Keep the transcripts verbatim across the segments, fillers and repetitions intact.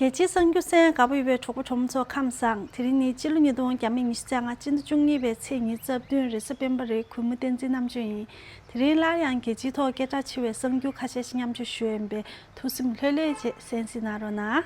རྒྱལ་སྤྱིའི་གསར་འགྱུར་གསན་ག་པར་ཡོད་པའི་གྲོགས་པོ་གྲོགས་མོ་ཚོ་ཁམས་བཟང་། དེ་རིང་ནི་སྤྱི་ལོ་ཉིས་སྟོང་ཉི་ཤུ་རྩ་ལྔ་སྤྱི་ཟླ་བཅུ་གཉིས་པའི་ཚེས་ཉི་ཤུ་རྩ་བདུན་རེས་གཟའ་སྤེན་པ་རེད། གུས་མོ་བསྟན་འཛིན་རྣམ་དཔྱོད་ཡིན། དེ་རིང་སླར་ཡང་རྒྱལ་སྤྱིའི་ཐོག་སྐད་གྲགས་ཆེ་བའི་གསར་འགྱུར་ཁ་ཤས་ཤིག་མཉམ་སྤྱོད་ཞུ་ཡས་ཡིན་པས་ཐུགས་སེམས་ལྷོད་ལྷོད་བྱས་གསན་གཟིགས་གནང་རོགས་གནང་།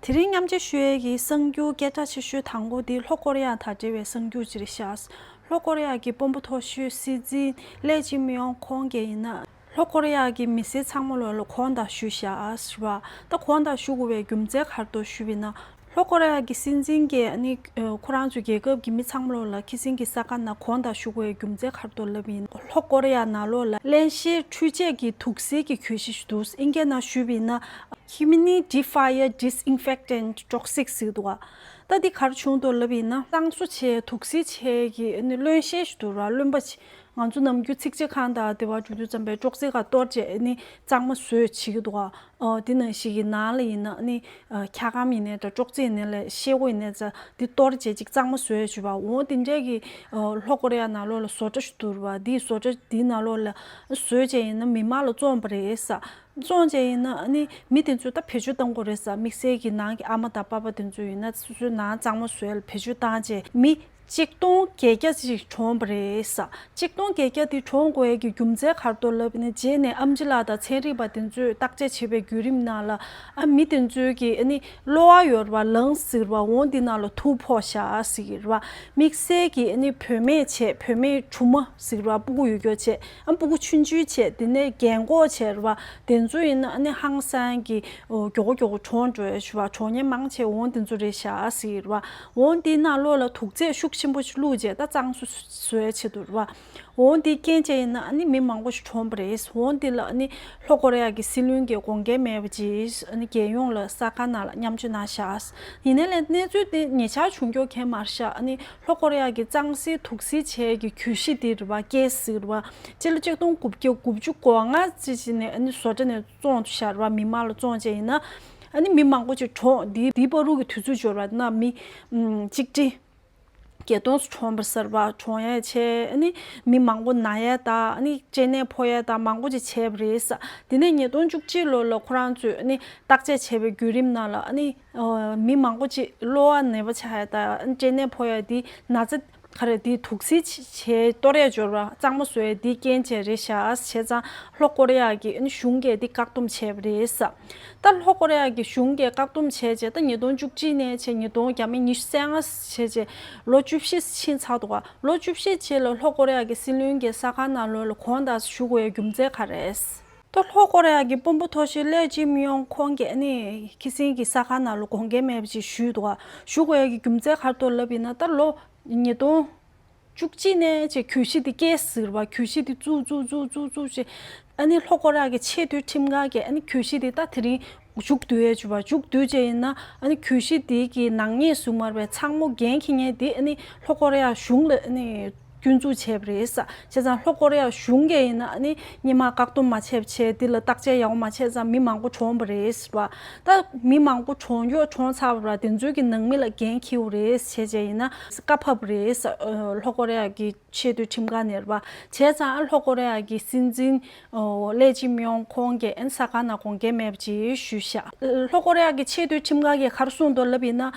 དེ་རིང་མཉམ་སྤྱོད་ཞུ་ཡས་ཀྱི་གསར་འགྱུར་སྐད་གྲགས་ཆེ་ཤོས་དང་པོ་དེ་ལྷོ་ཀོ་རི་ཡ་དང་འབྲེལ་བའི་གསར་འགྱུར་ཅིག་རེད་ཤག་ལྷོ་ཀོ་རི་ཡ་གི་དཔོན་པོ་མཐོ་ཤོས་སྲིད་འཛིན་ལེ་ཅི་མི་ཡོང་ཁོང་གིས་ཡིན་ན། ལྷོ་ཀོ་རི་ཡ་གི་མི་སེར་ཚང་མ་ལོ་ལ་གོང་དག་ཞུས་ཤག་ཟེར་བ། ད་གོང་དག་ཞུ་དགོས་པའི་རྒྱུ་མཚན་ག་རེ་འདུག་ཞུས་པ་ཡིན་ན། ལྷོ་ཀོ་རི་ཡ་གི་སྲིད་འཛིན་གྱིས་ཨ་ནི་ཁོ་རང་ཚོའི་རྒྱལ་ཁབ་ཀྱི་མི་ཚང་མ་ལོ་ལ་ཁྱི་སེང་གི་ས་ཁ་ནང་གོང་དག་ཞུ་དགོས་པའི་རྒྱུ་མཚན་ག་རེ་འདུག་ལབ་པ་ཡིན་ན། ལྷོ་ཀོ་རི་ཡ་ནང་ལོགས་ལ་བརླན་གཤེར་འཕྲུལ་ཆས་ཀྱི་དུག་སེལ་གྱི་གྱོད་གཞི་ཞིག་འདུག་ཨིན་སྐད་ནང་ཞུས་པ་ཡིན་ན། Humidifier Disinfectant Toxic ཟེར་འདུག་ད་འདི་ག་རེ་བྱུང་འདུག་ལབ་པ་ཡིན་ན། གཙང་བཟོ་བྱས་དུག་སེལ་བྱས་ཀྱི་ཨ་ནི་རློན་གཤེར་ཞིག་འདུག་ར། རློན་པ་ཅིག་ང་ཚོ་ནམ་རྒྱུན་ཚིག་ཇ་ཁང་དང་དེ་བར་འགྲོ་དུས་ཙམ་པའི་ཅོག་ཙེ་ཁ་གཏོར་བྱས་ཨ་ནི་གཙང་མ་བཟོས་བྱེད་ཀྱི་འདུག་ག་ཨོ་དེ་ནང་བཞིན་གྱི་ནང་ལ་ཡིན་ན་ཨ་ནི་འཁྱག་སྒམ་ཡིན་ནའི་འདྲ། ཅོག་ཙེ་ཡིན་ནའི་ལ་ཤེལ་སྒོ་ཡིན་ནའི་འདྲ། འདི་གཏོར་བྱས་ཅིག་གཙང་མ་བཟོས་བྱས་པ། འོ་དེ་འདྲས་ཀྱི་ལྷོ་ཀོ་རི་ཡ་ནང་ལོགས་ལ་བཟོ་གྲྭ་ཞིག་འདུག་ར། འདིའི་བཟོ་གྲྭ་འདིའི་ནང་ལོགས་ལ་བཟོས་བྱས་ཡིན་ན་མི་མང་ལ་བཙོངས་པ་རེད་ས། བཙོངས་བྱས་ཡིན་ན་ཨ་ནི་མི་དེ་ཚོས་ད་བེད་སྤྱོད་གཏང་དགོས་རེད་ས། དམིགས་བསལ་གྱི་ནང་གི་ཨ་མ་དང་པ་ཕ་དེ་ཚོ་ཡིན་ན་སོ་སོའི་ནང་གཙང་མ་བཟོས་ལ་བེད་སྤྱོད་བཏང་བྱས་མི་གཅིག་སྟོང་བརྒྱད་བརྒྱ་ཅིག་གྲོངས་པ་རེད་ས། གཅིག་སྟོང་བརྒྱད་བརྒྱ་དེ་གྲོངས་དགོས་ཡས་ཀྱི་རྒྱུ་མཚན་ག་རེ་འདུག་ལབ་ནས་རྗེས་ནས་ཨེམ་ཆི་ལགས་དང་ཚན་རིག་པ་དེ་ཚོས་བརྟག་དཔྱད་བྱེད་པའི་བརྒྱུད་རིམ་ནང་ལ་ཨ་མི་དེ་ཚོའི་གི་ཨ་ནི་གློ་བ་ཡོད་རེད་པ། ལངས་ཟེར་བ། འོ་འདི་ནང་ལ་དུག་ཕོག་ཤག་ཟེར་གི་རེད་པ། དམིགས་བསལ་གྱི་ཨ་ནི་བུད་མེད་བྱས། བུད་མེད་ཆུང་མ་ཟེར་བ། སྤུ་གུ་ཡོད་རྒྱུ་བྱས། ཨ་སྤུ་གུ་ཆུང་ཆུང་བྱས། དེ་ནས་རྒན་གོག་བྱས་རེད་པ། དེ་ཚོ་ཡིན་ན་ཨ་ནི་ཧང་སང་གི་མགྱོགས་པོ་མགྱོགས་པོ་གྲོངས་འགྲོ་ཡ་ཞུ་བ། གྲོངས་མཁན་མང་ཆེ་འོ་དེ་ཚོ་རེད་ཤག་ཟེར་གི་རེད་པ། འོ་འདི་ནང་ལོགས་ལ་དུག་རྫས་ཤུགས་ཆེན་པོ་ཞིག་བླུགས་རྗེས་ད་གཙང་བཟོ་བཟོ་ཡ་ཆེད་དུ་རེད་པ། འོ་འདི་རྐྱེན་བྱས་ཡིན་ན་ཨ་ནི་མི་མང་པོ་ཞིག་གྲོངས་པ་རེད། འོ་འདི་ལ་ཨ་ནི་ལྷོ་ཀོ་རི་ཡ་གི་སྲིད་བློན་གྱིས་དགོངས་འགལ་མེད་པ་ཅིག་ཨ་ནི་རྒྱལ་ཡོངས་ལ་གསར་ཁང་ནང་ལ་མཉམ་སྤྱོད་གནང་ཤག་ཡིན་ནའི་ལས་གནས་ཚུལ་དེ་ཉེ་ཆར་བྱུང་རྒྱུ་གང་མ་རེད་ཤག་ཨ་ནི་ལྷོ་ཀོ་རི་ཡ་གི་གཙང་སེལ་དུག་སེལ་བྱས་ཀྱི་གྱོད་གཞི་དེ་རེད་པ། ཀེ་སི་རེད་པ། སྤྱི་ལོ་ཆིག་སྟོང་དགུ་བརྒྱ་དགུ་བཅུ་གོ་ལྔ་ཙམ་ཞིག་ནས་ཨ་ནི་བཟོ་གྲྭ་ནས་བཙོངས་ཤག་རེད་པ། མི་མང་ལ་བཙོངས་བྱས་ཡིན་ན་ཨ་ནི་མི་མང་པོ་ཅིག་གྲོངས། དེའི་དེའི་བར་དུ་གི་དུས་ཚོད་འབྱོར་བ་ན་མི་ཨམ་ཆིག་ཁྲི་བརྒྱད་སྟོང་ཙམ་གྲོངས་པ་ཟེར་བ། གྲོངས་ཡས་བྱས། ཨ་ནི་མི་མང་པོ་ན་ཡས་དང་། ཨ་ནི་སྐྲན་ནད་ཕོག་ཡས་དང་མང་པོ་ཅིག་བྱས་པ་རེད་ས། དེ་ནས་ཉིས་སྟོང་བཅུ་གཅིག་ལོ་ལ་ཁོ་རང་ཚོས་ཨ་ནི་བརྟག་དཔྱད་བྱས་པའི་བརྒྱུད་རིམ་ནང་ལ་ཨ་ནི་ཨོ་མི་མང་པོ་ཅིག་གློ་བ་ནད་པ་ཆགས་ཡས་དང་སྐྲན་ནད་ཕོག་ཡས་དེ་ན་ཚ་ག་རེ་དེ་དུག་སེལ་བྱས་གཏོར་ཡས་འབྱོར་བ་གཙང་མ་བཟོ་ཡས་དེ་རྐྱེན་བྱས་རེད་ཤག་བྱས་ཙང་ལྷོ་ཀོ་རི་ཡ་གི་ཨ་ནི་གཞུང་གིས་དེ་བཀག་སྡོམ་བྱས་པ་རེད་ས། ད་ལྷོ་ཀོ་རི་ཡ་གི་གཞུང་གིས་བཀག་སྡོམ་བྱས་རྗེས་ད་ཉིས་སྟོང་བཅུ་གཅིག་ནས་བྱས་ཉིས་སྟོང་ཉི་ཤུ་རྩ་ལྔ་བྱས་རྗེས་ལོ་བཅུ་བཞི་ཕྱིན་ཚར་འདུག་ག་ལོ་བཅུ་བཞི་རྗེས་ལ་ལྷོ་ཀོ་རི་ཡ་གི་སྲིད་བློན་གྱིས་གསར་ཁང་ནང་ལོགས་ལ་གོང་དག་ཞུ་དགོས་ཡའི་རྒྱུ་མཚན་ག་རེ་རེད། ད་ལྷོ་ཀོ་རི་ཡ་གི་དཔོན་པོ་མཐོ་ཤོས་ལེ་ཅི་མི་ཡོང་ཁོང་གིས་ཨ་ནི་ཁྱི་སེང་གི་གསར་ཁང་ནང་ལ་དགོངས་འགལ་མེད་པ་ཅིག་ཞུས་འདུག་ག་ཞུ་དགོས་ཡ་གི་རྒྱུ་མཚན་ག་རེ་འདུག་ལབ་ཡིན་ན། ད་ལོ་ཉིས་སྟོང་བཅུ་གཅིག་ནས་བྱས་གྱོད་གཞི་དེ་ཀེ་སི་ཟེར་བ། གྱོད་གཞི་དེ་བཙུགས་བཙུགས་བཙུགས་བཙུགས་བཙུགས་བྱས། ཨ་ནི་ལྷོ་ཀོ་རི་ཡ་གི་ཆེས་མཐོའི་ཁྲིམས་ཁང་གིས་ཨ་ནི་གྱོད་གཞི་དེ་ད་དེ་རིང་མཇུག་བསྡུ་ཡས་བྱས་པ། མཇུག་བསྡུས་བྱས་ཡིན་ན་ཨ་ནི་གྱོད་གཞི་དེ་གི་ནག་ཉེས་བཟོས་མ་རེད་པས། ཚང་མ་འགན་འཁྱེར་མཁན་དེ་ཨ་ནི་ལྷོ་ཀོ་རི་ཡ་གཞུང་ལ་ཨ་ནི་སྐྱོན་འཛུགས་བྱས་པ་རེད་ས། བྱས་ཙང་ལྷོ་ཀོ་རི་ཡ་གཞུང་གིས་ཡིན་ན་ཨ་ནི་སྔོན་མ་བཀག་སྡོམ་མ་བྱས་པ་བྱས། འདི་ལ་བརྟག་དཔྱད་ཡག་པོ་མ་བྱས་ཙང་མི་མང་པོ་གྲོངས་པ་རེད་ཟེར་བ། ད་མི་མང་པོ་གྲོངས་ཡོད། གྲོངས་ཚར་བ་ར་དེ་ཚོའི་གི་ནང་མི་ལ་འགན་འཁྱེར་དགོས་རེད་བྱས་བྱས་ཡིན་ན་བཀའ་ཕབ་རེད་ས། ལྷོ་ཀོ་རི་ཡ་གི་ཆེས་མཐོའི་ཁྲིམས་ཁང་ནས་རེད་པ། བྱས་ཙང་ལྷོ་ཀོ་རི་ཡ་གི་སྲིད་འཛིན་ལེ་ཅི་མི་ཡོང་ཁོང་གིས་ཨན་གསར་ཁང་ནང་དགོངས་འགལ་མེད་པ་ཅིག་ཞུས་ཤག་ལྷོ་ཀོ་རི་ཡ་གི་ཆེས་མཐོའི་ཁྲིམས་ཁང་གིས་ག་རེ་གསུངས་འདུག་ལབ་ཡིན་ན།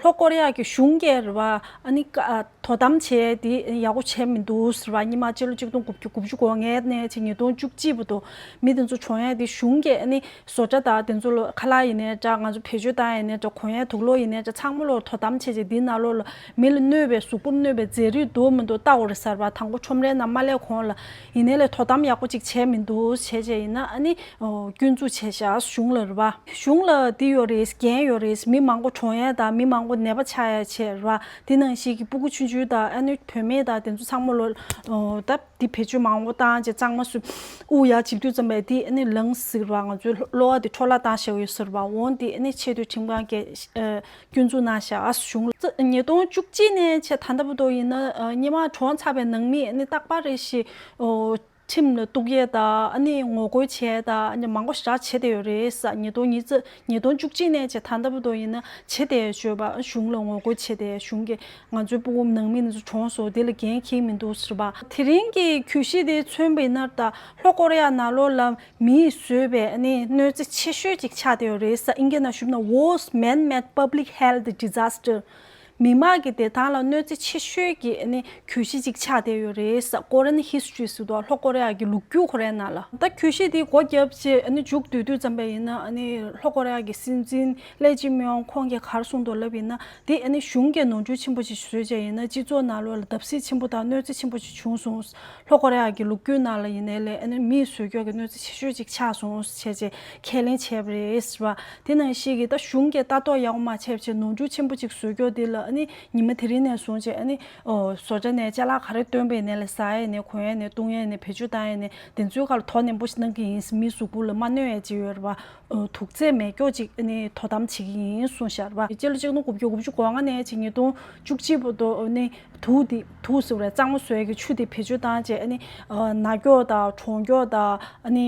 ལྷོ་ཀོ་རི་ཡ་གི་གཞུང་གིས་རེད་པ། ཨ་ནི་ཀ་དོ་དམ་བྱས་དེ་ཡག་པོ་བྱས་མི་འདུག་ཟེར་བ། སྔོན་མ་སྤྱི་ལོ་ཆིག་སྟོང་དགུ་བརྒྱ་དགུ་བཅུ་གོ་ལྔ་ནས་བྱས་ཉིས་སྟོང་བཅུ་གཅིག་བར་དུ་མི་དེ་ཚོ་གྲོངས་ཡ་དེ་གཞུང་གིས་ཨ་ནི་བཟོ་གྲྭ་དང་དེ་ཚོ་ལ་ཁ་ལག་ཡིན་ནའི་འདྲ། ང་ཚོ་བེད་སྤྱོད་བཏང་ཡིན་ནའི་འདྲ། གོན་ཡའི་དུག་ལོག་ཡིན་ནའི་འདྲ། ཚང་མ་ལོག་དོ་དམ་བྱས་བྱས་དེའི་ནང་ལོགས་ལ་མི་ལ་གནོད་པའི་གཟུགས་པོར་གནོད་པའི་རྫས་རིགས་འདུག་མི་འདུག་ལྟ་དགོས་རེད་ཟེར་བ། དང་པོ་ཁྲོམ་རའི་ནང་མ་སླེབས་གོང་ལ་ཡིན་ནའི་ལས་དོ་དམ་ཡག་པོ་ཅིག་བྱས་མི་འདུག་བྱས་བྱས་ཡིན་ན་ཨ་ནི་སྐྱོན་འཛུགས་བྱས་ཤག་གཞུང་ལ་རེད་པ། གཞུང་ལ་འདི་ཡོད་རེད། འགན་ཡོད་རེད། མི་མང་པོ་གྲོངས་ཡ་དང་མི་མང་པོ་ནད་པ་ཆགས་ཡ་བྱས་རེད་པ། དེ་ནང་བཞིན་གྱི་སྤུ་གུ་ཆུང་ཆུང་དང་ཨ་ནི་བུད་མེད་དང་དེ་ཚོ་ཚང་མ་ལོ་ད། འདི་བེད་སྤྱོད་མང་པོ་བཏང་བྱས་གཙང་མ་བཟོས། དབུགས་ཡར་འཇིབ་དུས་ཙམ་པས་འདི་ཨ་ནི་ལངས་ཟེར་བ། ང་ཚོའི་གློ་བ་འདི་འཕྲོ་བརླག་བཏང་བཞག་ཡོད་ཟེར་བ། འོ་འདི་ཨ་ནི་ཆེས་མཐོའི་ཁྲིམས་ཁང་གིས་ཨ་སྐྱོན་འཛུགས་གནང་བཞག་གཞུང་ལ། ཉིས་སྟོང་བཅུ་གཅིག་ནས་བྱས་ད་ལྟ་བར་དུ་ཡིན་ན་ཨ་སྔོན་མ་གྲོངས་ཚར་བའི་ནང་མི་ཨ་ནི་རྟག་པར་རེ་བཞིན་ཨོ་ ཁྲིམས་ལ་གཏུག་ཡས་དང་ཨ་ནི་ངོ་རྒོལ་བྱས་དང་ཨ་ནི་མང་པོ་ཞེ་དྲག་བྱེད་བསྡད་ཡོད་རེད་ས། ཉིས་སྟོང་ཉི་ཤུ་ཉིས་སྟོང་བཅུ་གཅིག་ནས་བྱས་ད་ལྟ་བར་དུ་ཡིན་ན་བྱེད་བསྡད་ཡོད་པ། གཞུང་ལ་ངོ་རྒོལ་བྱས་ཏེ་གཞུང་གི་ང་ཚོའི་སྤུ་གུ་ནང་མི་ནི་ཚོ་གྲོངས་སོང་། དེ་ལ་འགན་འཁྱེར་མི་འདུག་ཟེར་བ། དེ་རིང་གི་གྱོད་གཞི་དེ་མཚོན་པ་ཡིན་ན་ད་ལྷོ་ཀོ་རི་ཡ་ནང་ལོགས་ལ་མིས་བཟོས་པའི་ཨ་ནི་གནོད་འཚེ་ཆེ་ཤོས་ཅིག་ཆགས་བསྡད་ཡོད་རེད་ས། ཨིན་སྐད་ནང་ཞུས་ན་worst man-made public health disaster། མི་མང་གི་བདེ་ཐང་ལ་གནོད་འཚེ་ཆེ་ཤོས་ཀྱི་ཨ་ནི་གྱོད་གཞི་ཅིག་ཆགས་བསྡད་ཡོད་རེད་ས། Korean history ཟེར་དུས་ལྷོ་ཀོ་རི་ཡ་གི་ལོ་རྒྱུས་ཁོ་རའི་ནང་ལ། ད་གྱོད་གཞི་དེ་སྒོ་བརྒྱབ་རྗེས་ཨ་ནི་མཇུག་བསྡུ་དུས་ཙམ་པ་ཡིན་ན་ཨ་ནི་ལྷོ་ཀོ་རི་ཡ་གི་སྲིད་འཛིན་ལེ་ཅི་མི་ཡོང་ཁོང་གིས་ག་རེ་གསུངས་འདུག་ལབ་ཡིན་ན། དེ་ཨ་ནི་གཞུང་གིས་ནོར་འཁྲུལ་ཆེན་པོ་ཞིག་བཟོས་བྱས་ཡིན་ན་སྤྱི་ཚོགས་ནང་ལོགས་ལ་བརྡབ་གསིག་ཆེན་པོ་དང་གནོད་འཚེ་ཆེན་པོ་ཞིག་བྱུང་སོང་། ལྷོ་ཀོ་རི་ཡ་གི་ལོ་རྒྱུས་ནང་ལ་ཡིན་ནའི་ལས་ཨ་ནི་མིས་བཟོས་ཀྱོག་གི་གནོད་འཚེ་ཆེ་ཤོས་ཅིག་ཆགས་སོང་བྱས་རྗེས་ཁས་ལེན་བྱས་པ་རེད་ཟེར་བ། དེ་ནང་བཞིན་གྱི་ད་གཞུང་གིས་ལྟ་རྟོག་ཡག་པོ་མ་བྱས་བྱས་ནོར་འཁྲུལ་ཆེན་པོ་ཅིག་བཟོས་ཀྱོག་དེ་ལ་ཨ་ནི་ཉི་མ་དེ་རིང་ནས་བཟུང་བྱས་ཨ་ནི་ཨོ་བཟོ་གྲྭ་ནས་ཅ་ལག་ག་རེ་བཏོན་པ་ཡིན་ནའི་ལས་ཟ་ཡས་ནས་གོན་ཡས་ནས་བཏུང་ཡས་ནས་བེད་སྤྱོད་བཏང་ཡས་ནས་དེ་ཚོའི་ཁར་དོ་ནན་པོ་ཞིག་གནང་གི་ཡིན། མི་གཟུགས་པོ་ལ་མ་གནོད་ཡས་ཅིག་ཡོད་རེད་བ། ཨོ་དུག་རྫས་མེད་ཀྱོག་ཅིག་ཨ་ནི་དོ་དམ་བྱེད་ཀྱི་ཡིན་གསུངས་བཞག་རེད་བ། སྤྱི་ལོ་གཅིག་སྟོང་དགུ་བརྒྱ་དགུ་བཅུ་གོ་ལྔ་ནས་བྱས་ཉིས་སྟོང་བཅུ་གཅིག་བར་དུ་ཨ་ནི་དུག་དེ་དུག་ཟེར་བ་རེད། གཙང་མ་བཟོ་ཡས་ཀྱི་ཆུ་དེ་བེད་སྤྱོད་བཏང་བྱས་ཨ་ནི་ཨ་ན་ཀྱོག་དང་གྲོང་ཀྱོག་དང་ཨ་ནི་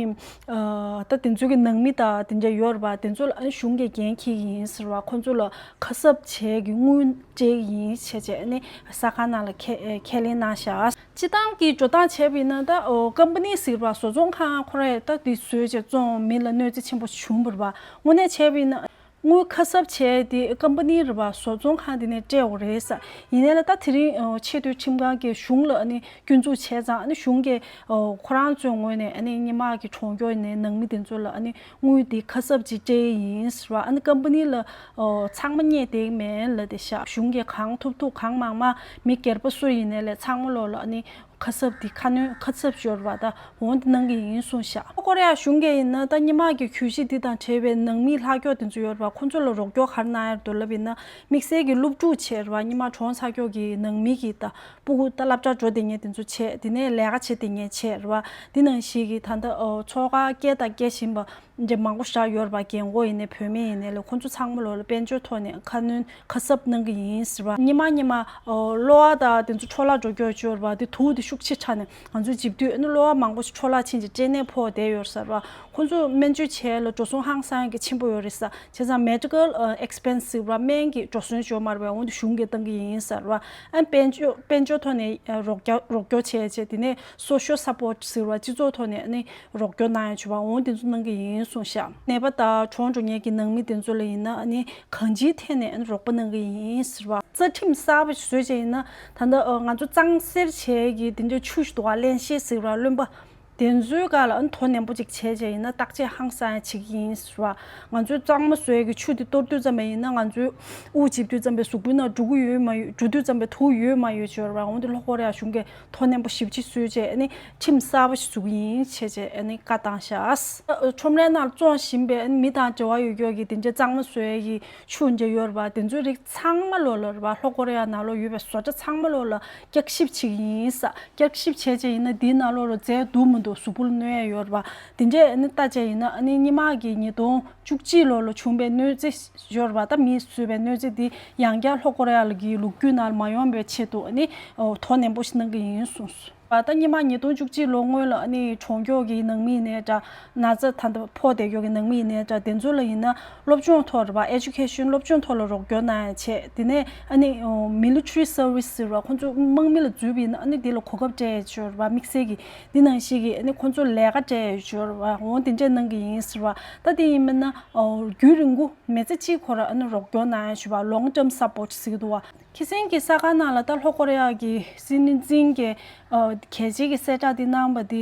ཨ་ད་དེ་ཚོའི་གི་ནང་མི་དང་དེ་འདྲ་ཡོད་རེད་བ། དེ་ཚོ་ལ་ཨ་ནི་གཞུང་གིས་འགན་འཁྱེར་གྱི་ཡིན་ཟེར་བ། ཁོ་ཚོ་ལ་ཁ་གསབ་བྱེད་ཀྱི་དངུལ་སྤྲད་ཀྱི་ཡིན་བྱས་བྱས་ཨ་ནི་གསར་ཁང་ནང་ལ་ཁས་ཁས་ལེན་གནང་བཞག། སྤྱི་བཏང་གི་འགྲོ་སྟངས་བྱས་པ་ཡིན་ན་ད་ཨོ་ཀམ་པ་ནི་ཟེར་བ་བཟོ་ཚོང་ཁང་ཁོ་རས་ད་དེ་བཟོས་བྱས་བཙོང་མི་ལ་གནོད་འཚེ་ཆེན་པོ་བྱུང་བ་རེད་བ། དངོས་གནས་བྱས་པ་ཡིན་ན། དངུལ་ཁ་གསབ་བྱས་ཏེ་ཀམ་པ་ནི་རེད་བ་བཟོ་ཚོང་ཁང་དེ་ནས་སྤྲད་དགོས་རེད་ས། ཡིན་ནའི་ལ་ད་དེ་རིང་ཨོ་ཆེས་མཐོའི་ཁྲིམས་ཁང་གིས་གཞུང་ལ་ཨ་ནི་སྐྱོན་འཛུགས་བྱས་ཙང་ཨ་ནི་གཞུང་གིས་ཨོ་ཁོ་རང་ཚོའི་ངོས་ནས་ཨ་ནི་སྔོན་མ་གི་གྲོང་ཀྱོག་ནས་ནང་མི་དེ་ཚོ་ལ་ཨ་ནི་དངུལ་དེ་ཁ་གསབ་ཅིག་སྤྲད་ཡིན་ཟེར་བ། ཨ་ནི་ཀམ་པ་ནི་ལ་ཨོ་ཚང་མ་རྙེད་བསྡད་མེད་ལབ་བསྡད་ཤག། གཞུང་གིས་གང་ཐུབ་ཐུབ་གང་མང་མང་མི་སྒེར་པ་སུ་ཡིན་ནའི་ལས་ཚང་མ་ལོག་ལ་ཨ་ནི་ཁ་གསབ་དེ་ཁ་སྣོན་ཁ་གསབ་ཤོར་བ་དང་འོང་དེ་གནང་གི་ཡིན་གསུངས་ཤག། ལྷོ་ཀོ་རི་ཡ་གཞུང་གིས་ཡིན་ན་ད་སྔོན་མ་གི་གྱོད་གཞི་འདི་དང་འབྲེལ་བའི་ནང་མི་ལྷག་སྐྱོག་དེ་ཚོ་ཡོད་རེད་བ། ཁོ་ཚོ་ལ་རོགས་སྐྱོར་ག་རེ་གནང་ཡ་རེད་འདུག་ལབ་ཡིན་ན་དམིགས་བསལ་གྱི་སློབ་ཕྲུག་བྱས་རེད་བ། སྔོན་མ་གྲོངས་ཚར་སྐྱོག་གི་ནང་མི་གི་ད་སྤུ་གུ་ད་སློབ་གྲྭ་འགྲོ་བསྡད་མཁན་དེ་ཚོ་བྱས། དེ་ནས་ལས་ཀ་བྱེད་བསྡད་མཁན་བྱས་རེད་བ། འདི་ནང་བཞིན་གྱི་ད་ལྟ་ཨོ་ཚོགས་ཁག་སྐྱེལ་དང་སྐྱེལ་བཞིན་པ་འདྲ་མང་པོ་ཞིག་ཡོད་རེད་བ། རྒན་གོག་ཡིན་ནའི་བུད་མེད་ཡིན་ནའི་ལས་ཁོང་ཚོ་ཚང་མ་ལོག་ལ་དཔལ་འབྱོར་ཐོག་ནས་ཁ་སྣོན་ཁ་གསབ་གནང་གི་ཡིན་ཟེར་བ། སྔོན་མ་སྔོན་མ་ཨོ་གློ་བ་དང་དེ་ཚོ་འཕྲོ་བརླག་འགྲོ་སྐྱོ་ཡོད་རེད་བ། དེ་དུག་དེ་ཤུགས་ཆེ་དྲགས་ནས་ང་ཚོས་འཇིབ་དུས་ཨ་ནི་གློ་བ་མང་པོ་ཞིག་འཕྲོ་བརླག་ཕྱིན་ཅིག་སྐྲན་ནད་ཕོག་བསྡད་ཡོད་ཟེར་བ། ཁོང་ཚོ་སྨན་བཅོས་བྱས་ལ་འགྲོ་སོང་ཧང་སང་གི་ཆེན་པོ་ཡོད་རེད་ཟེར། བྱས་ཙང་medical expense ཟེར་བ་སྨན་གྱི་འགྲོ་སོང་ཡོད་མ་རེད་བས། འོན་ཏེ་གཞུང་གིས་གཏང་གི་ཡིན་ཟེར་བ། ཨ་དཔལ་འབྱོར་དཔལ་འབྱོར་ཐོག་ནས་རོགས་སྐྱོར་རོགས་སྐྱོར་བྱས་བྱས་དེ་ནས་social support ཟེར་བ་སྤྱི་ཚོགས་ཐོག་ནས་ཨ་ནི་རོགས་སྐྱོར་གནང་ཡ་བྱུང་བ་འོང་དེ་ཚོ་གནང་གི་ཡིན་གསུངས་ཤག། ནད་པ་དང་གྲོངས་འགྲོ་མཁན་གྱི་ནང་མི་དེ་ཚོ་ལ་ཡིན་ན་ཨ་ནི་གང་ཅིའི་ཐད་ནས་ཨ་ནི་རོགས་པ་གནང་གི་ཡིན་ཟེར་བ། རྩ་ཁྲིམས་གསར་པ་ཞིག་བཟོས་བྱས་ཡིན་ན་ད་ལྟ་ང་ཚོ་གཙང་སེལ་བྱས་ཀྱི་དེ་འདྲའི་ཆུ་ཞིག་འདུག་བ། བརླན་གཤེར་ཟེར་བ་རློན་པ་དེ་ཚོའི་སྒང་ལ་ཨ་ནི་དོ་ནན་པོ་ཅིག་བྱས་བྱས་ཡིན་ན་བརྟག་དཔྱད་ཧང་སང་ཡ་བྱེད་ཀྱི་ཡིན་ཟེར་བ། ང་ཚོའི་གཙང་མ་བཟོ་ཡས་ཀྱི་ཆུ་དེ་གཏོར་དུས་ཙམ་པ་ཡིན་ན་ང་ཚོའི་དབུགས་འབྱིན་དུས་ཙམ་པའི་གཟུགས་པོའི་ནང་འགྲོ་གི་ཡོད་མ་ཡོད་འགྲོ་དུས་ཙམ་པའི་དུག་ཡོད་མ་ཡོད་ཅིག་ཡོད་རེད་བ། འོན་ཏེ་ལྷོ་ཀོ་རི་ཡ་གཞུང་གིས་དོ་ནན་པོ་ཞིབ་ཕྱིས་བཟོས་བྱས་ཨ་ནི་ཁྲིམས་གསར་པ་ཞིག་བཟོ་གི་ཡིན་བྱས་བྱས་ཨ་ནི་བཀའ་བཏང་བཞག། ཁྲོམ་རའི་ནང་བཙོང་བཞིན་པའི་ཨ་ནི་མི་དང་འབྲེལ་བ་ཡོད་ཀྱོག་གི་དེ་འདྲའི་གཙང་མ་བཟོ་ཡས་ཀྱི་ཆུ་འདྲ་ཡོད་རེད་བ། དེ་ཚོའི་རིགས་ཚང་མ་ལོག་ལ་རེད་བ། ལྷོ་ཀོ་རི་ཡ་ནང་ལོགས་ཡོད་པའི་བཟོ་གྲྭ་ཚང་མ་ལོག་ལ་བསྐྱར་ཞིབ་བྱེད་ཀྱི་ཡིན་ས། བསྐྱར་ཞིབ་བྱས་བྱས་ཡིན་ན་འདིའི་ནང་ལོགས་ལ་རྫས་འདུག་མི་འདུག་གཟུགས་པོ་ལ་གནོད་ཡས་ཡོད་རེད་བ། དེ་འདྲས་ཨ་ནི་ལྟ་བྱས་ཡིན་ན་ཨ་ནི་སྔོན་མ་གི་ཉིས་སྟོང་བཅུ་གཅིག་ལོ་ལ་བྱུང་བའི་གནོད་འཚེ་ཡོད་རེད་བ། ད་མིས་བཟོས་པའི་གནོད་འཚེ་འདི་ཡང་བསྐྱར་ལྷོ་ཀོ་རི་ཡ་ལ་གི་ལོ་རྒྱུས་ནང་ལ་མ་ཡོང་བའི་ཆེད་དུ་ཨ་ནི་ཨོ་དོ་ནན་པོ་ཞིག་གནང་གི་ཡིན་གསུངས་སོང་། ད་སྔོན་མ་ཉིས་སྟོང་བཅུ་གཅིག་ལོ་སྔོན་ལ་ཨ་ནི་གྲོངས་ཀྱོག་གི་ནང་མི་ཡིན་ནའི་འདྲ། ན་ཚ་ད་ལྟ་ཕོག་བསྡད་ཀྱོག་གི་ནང་མི་ཡིན་ནའི་འདྲ། དེ་ཚོ་ལ་ཡིན་ན་སློབ་སྦྱོང་ཐོག་རེད་བ། ཨེ་ཇུ་ཁེ་ཤན་སློབ་སྦྱོང་ཐོག་ལ་རོགས་སྐྱོར་གནང་ཡ་བྱས། དེ་ནས་ཨ་ནི་military service ཟེར་བ་ཁོང་ཚོ་དམག་མི་ལ་འཛུལ་བ་ཡིན་ན་ཨ་ནི་དེ་ལ་གོ་སྐབས་སྤྲད་ཡ་ཅིག་ཡོད་རེད་བ། དམིགས་བསལ་གྱི་འདི་ནང་བཞིན་གྱི་ཨ་ནི་ཁོང་ཚོ་ལས་ཀ་སྤྲད་ཡ་ཅིག་ཡོད་རེད་བ། འོ་དེ་འདྲས་གནང་གི་ཡིན་ཟེར་བ། ད་དེ་ཡིན་མིན་ན་རྒྱུན་རིང་པོ་མི་ཚེ་གཅིག་ཁོ་ར་ཨ་ནི་རོགས་སྐྱོར་གནང་ཡ་ཞུ་བ། long term support ཟེར་གྱི་འདུག་བ། ཁྱི་སེང་གི་ས་ཁང་ནང་ལ་ད་ལྷོ་ཀོ་རི་ཡ་གི་སྲིད་འཛིན་གྱི་ཨ་གལ་ཆེ་གི་གསལ་བསྒྲགས་འདི་གནང་བ་འདི་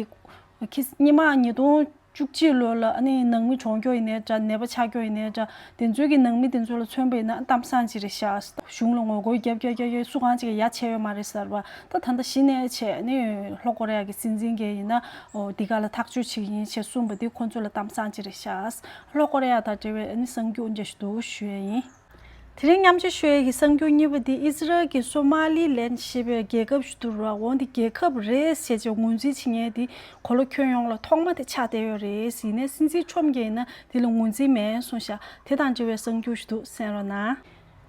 ཁྱི་སྔོན་མ་ཉིས་སྟོང་བཅུ་གཅིག་ལོ་ལ་ཨ་ནི་ནང་མི་གྲོངས་ཀྱོག་ཡིན་ནའི་འདྲ། ནད་པ་ཆགས་ཀྱོག་ཡིན་ནའི་འདྲ། དེ་ཚོའི་གི་ནང་མི་དེ་ཚོ་ལ་མཚོན་པ་ཡིན་ན་གཏམ་བཟང་ཅིག་རེད་ཤག། གཞུང་ལ་ངོ་རྒོལ་རྒྱབ་རྒྱབ་རྒྱབ་རྒྱབ་སུ་གང་ཅིག་གིས་ཡ་བྱས་ཡོད་མ་རེད་ཟེར་བ། ད་ད་ལྟ་གཞི་ནས་བྱས་ཨ་ནི་ལྷོ་ཀོ་རི་ཡ་གི་སྲིད་འཛིན་གྱི་ཡིན་ན་ཨོ་འདི་ག་ལ་ཐག་གཅོད་བྱེད་ཀྱི་ཡིན་ཞེས་གསུངས་པ་འདི་ཁོང་ཚོ་ལ་གཏམ་བཟང་ཅིག་རེད་ཤག། ལྷོ་ཀོ་རི་ཡ་དང་འབྲེལ་བའི་ཨ་ནི་གསར་འགྱུར་འདི་འདྲ་ཞིག་འདུག་ཞུ་ཡ་ཡིན། དེ་རིང་མཉམ་ཞུགས་ཞུ་ཡས་ཀྱི་གསར་འགྱུར་གཉིས་པ་འདི་ཨི་ཟི་རལ་གྱི་སོ་མ་ལི་ལན་ཞེས་པའི་རྒྱལ་ཁབ་ཞིག་ཏུ་རུ་བ་འོང་དེ་རྒྱལ་ཁབ་རེད་ཟེར་བྱས་ངོས་འཛིན་བྱེད་མཁན་དེ་གོ་ལ་ཁྱོན་ཡོངས་ལ་ཐོག་མ་དེ་ཆགས་བསྡད་ཡོད་རེད། ཡིན་ནའི་སྲིད་འཛིན་ཁྲོམ་གྱིས་ཡིན་ན་དེ་ལ་ངོས་འཛིན་མེད་གསུངས་ཤག། དེ་དང་འབྲེལ་བའི་གསར་འགྱུར་ཞིག་འདུག་གསན་རོགས་གནང་།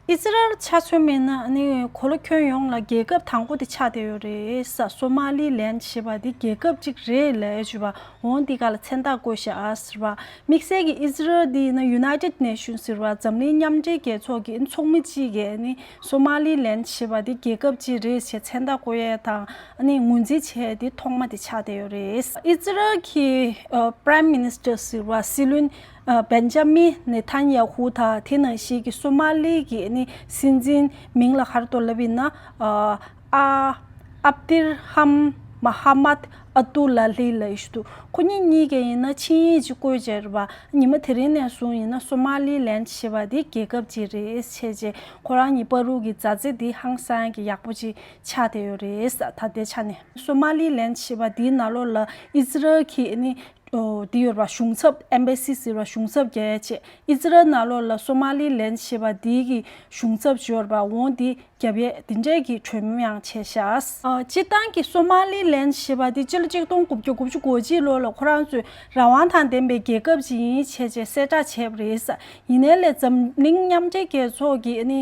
ཨི་ཛི་རལ་ཆ་མཚོན་པ་ཡིན་ན་ཨ་ནི་གོ་ལ་ཁྱོན་ཡོངས་ལ་རྒྱལ་ཁབ་དང་པོ་དེ་ཆགས་བསྡད་ཡོད་རེད་ས། སོ་མ་ལི་ལན་ཞེས་པ་དེ་རྒྱལ་ཁབ་ཅིག་རེད་ལབ་ཞུས་པ། འོང་འདི་ག་ལ་མཚན་རྟགས་བཀོད་བཞག་ཟེར་བ། དམིགས་བསལ་གྱི་ཨི་ཛི་རལ་འདི་ཡིན་ན་United Nations ཟེར་བ་འཛམ་གླིང་མཉམ་འབྲེལ་རྒྱལ་ཚོགས་ཀྱི་ཚོགས་མི་གཅིག་གིས་ནི་སོ་མ་ལི་ལན་ཞེས་པ་འདི་རྒྱལ་ཁབ་ཅིག་རེད་ཞེས་མཚན་རྟགས་བཀོད་ཡས་དང་ཨ་ནི་ངོས་འཛིན་བྱས་ཏེ་ཐོག་མ་དེ་ཆགས་བསྡད་ཡོད་རེད། ཨི་ཛི་རལ་གྱི་ཨ་Prime Minister ཟེར་བ་སྲིད་བློན་ཨ་Benjamin Netanyahu དང་དེ་ནང་བཞིན་གྱི་སོ་མ་ལི་གི་ནི་སྲིད་འཛིན་མིང་ལ་ག་རེ་འདུག་ལབ་ཡིན་ན་ཨ། ཨ་ཨབ་ཏིར་ཧམ་མ་ཧ་མད་ཨ་ཏུ་ལ་ལི་ལབ་ཡས་ཞིག་འདུག་ཁོ་གཉིས་གཉིས་ཀས་ཡིན་ན་ཆིངས་ཡིག་ཅིག་བཀོད་བྱས་རེད་པ། ཉི་མ་དེ་རིང་ནས་བཟུང་ཡིན་ན་སོ་མ་ལི་ལན་ཞེས་པ་འདི་རྒྱལ་ཁབ་ཅིག་རེད་ཟེར་བྱས། ཁོ་རང་གཉིས་བར་དུ་གི་མཛའ་བརྩེ་འདི་ཧང་སང་གི་ཡག་པོ་ཅིག་ཆགས་བསྡད་ཡོད་རེད། ད་ལྟའི་ཆ་ནས་སོ་མ་ལི་ལན་ཞེས་པ་འདིའི་ནང་ལོགས་ལ་ཨི་ཛི་རལ་གྱི་ནི་འོ་འདི་ཡོད་རེད་པ། གཞུང་ཚབ་Embassy ཟེར་བ་གཞུང་ཚབ་རྒྱག་ཡས་བྱས། ཨི་ཛི་རལ་ནང་ལོགས་ལ་སོ་མ་ལི་ལན་ཞེས་པ་འདི་གི་གཞུང་ཚབ་ཡོད་རེད་པ། འོ་འདི་རྒྱབ་ཡས་འདི་འདྲས་ཀྱི་གྲོས་མོལ་ཡང་བྱས་ཤག་ཨ། སྤྱིར་བཏང་གི་སོ་མ་ལི་ལན་ཞེས་པ་འདི་སྤྱི་ལོ་ཆིག་སྟོང་དགུ་བརྒྱ་དགུ་བཅུ་གོ་གཅིག་ལོ་ལ་ཁོ་རང་ཚོས་རང་དབང་དང་ལྡན་པའི་རྒྱལ་ཁབ་ཅིག་ཡིན་བྱས་བྱས་གསལ་བསྒྲགས་བྱས་པ་རེད། ཡིན་ནའི་ལས་འཛམ་གླིང་མཉམ་འབྲེལ་རྒྱལ་ཚོགས་ཀྱི་ཨ་ནི་